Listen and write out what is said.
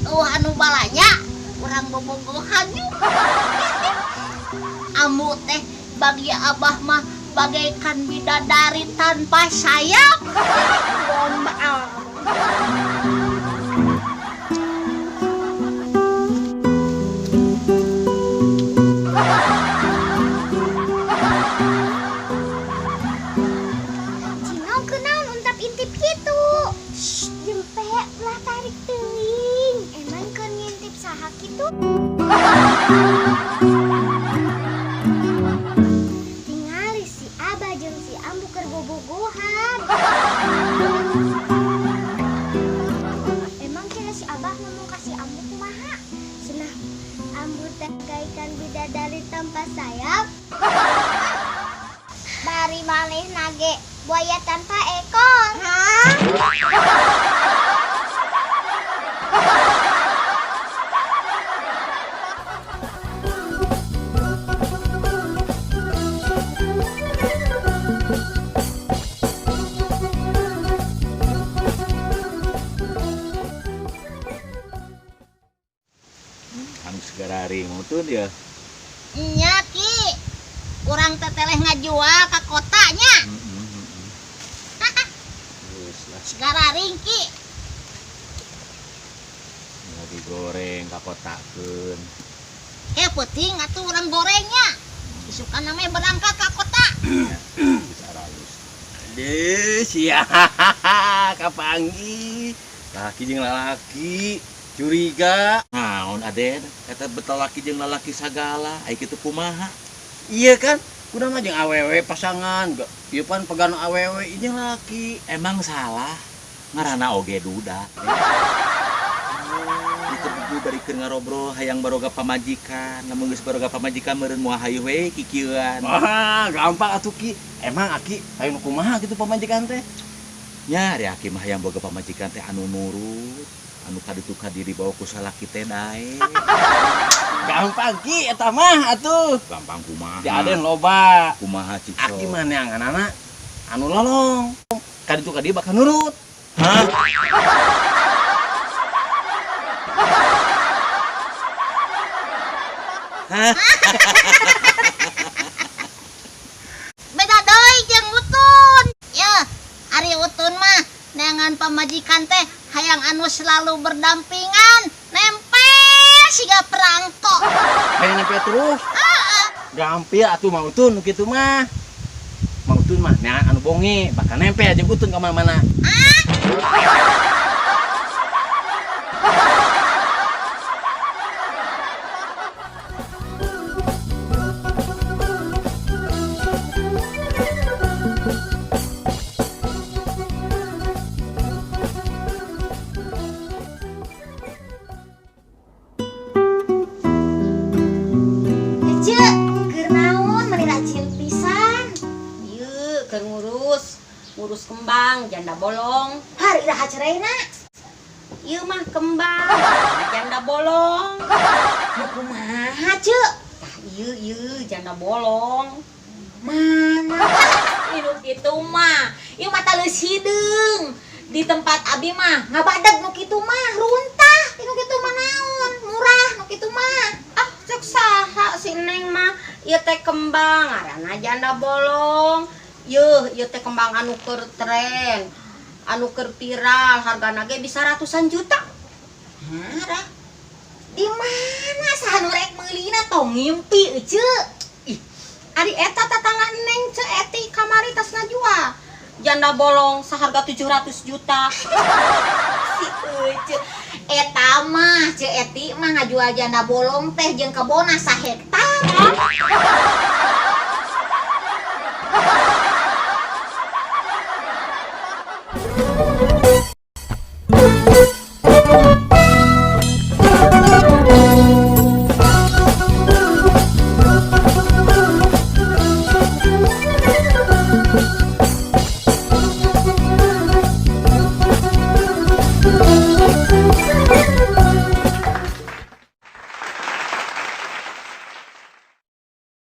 Eueuh anu balanja urang bobogohan yuk. Ambu teh bagi abah mah bagaikan bidadari tanpa sayap. Gombal. Cino kunaon untap intip kitu? Shh, jempe ulah tarik teuing. Emang keur ngintip saha kitu? Tingali si Abah jeung si Ambu keur bobogohan. Emang kira si Abah ngomong ka si Ambu kumaha? Cenah Ambu teh bagaikan bidadari tanpa sayap. Bari manehna ge buaya tanpa ekor. Hah? Anu segara rimutun ya. Nya Ki, urang teh teleh ngajual ka kotanya. Terus lah Segararing Ki. mau digoreng kakotakeun. Ke peuting atuh urang gorengnya. Isukan namanya berangkat ka kota. Geus aralus. Deh, sia kapanggih. Laki jeung lalaki curiga. Naon Aden, eta betel laki jeung lalaki sagala, ai kitu kumaha? Iya kan? Kudu mah jeung awewe pasangan. Ieu pan pegang awewe ieu jeung lalaki. Emang salah, ngaranna oge duda. Itu buku barikeun ngarobrol hayang baroga pamajikan, lamun geus baroga pamajikan meureun moal hayu we kikieuan. Wah, gampang atuh Ki. Emang Aki hayang nu kumaha kitu pamajikan teh? Nya ari aki mah hayang boga pamajikan teh anu nurut, anu kaditu kadiri bawa ku salaki teh dae. Gampang Ki eta mah atuh. Gampang kumaha? Di Aden loba. Kumaha cik Aki mah neanganana anu lolong. Kaditu kadieu bakal nurut. Hah? Beda deui jeung Utun. Yeuh, ari Utun mah neangan pamajikan teh hayang anu selalu berdampingan, nempel siga perangko. Hayang nempel terus. Gampil atuh Mang Utun nu kitu mah. Mang Utun mah neangan anu bonge, bakal nempel jeung Utun ka mana-mana. Ece, keur naon meni rajin pisan? Ieu keur ngurus kembang janda bolong. Har iraha ceraina? Ieu mah kembang janda bolong. Nu kumaha, Ceu? Tah ieu ieu janda bolong. Mana? Ieu kitu mah, ieu mah taleus hideung. Di tempat abi mah ngabadeg nu kitu mah runtah. Nu kitu mah naon? Murah nu kitu mah. Ah, cek saha si Neng mah? Ieu teh kembang ngaranna janda bolong. Yeuh, ieu teh kembang anu keur tren, anu keur viral, hargana ge bisa ratusan juta. Hah, di mana saha nu rek meulina tong ngimpi ece? Ih, ari eta tatangga Neng Ceu Eti kamari tas ngajual. Janda bolong seharga 700 juta. Si Ece, eta mah Ceu Eti mah ngajual janda bolong teh jeung kebona sahektar.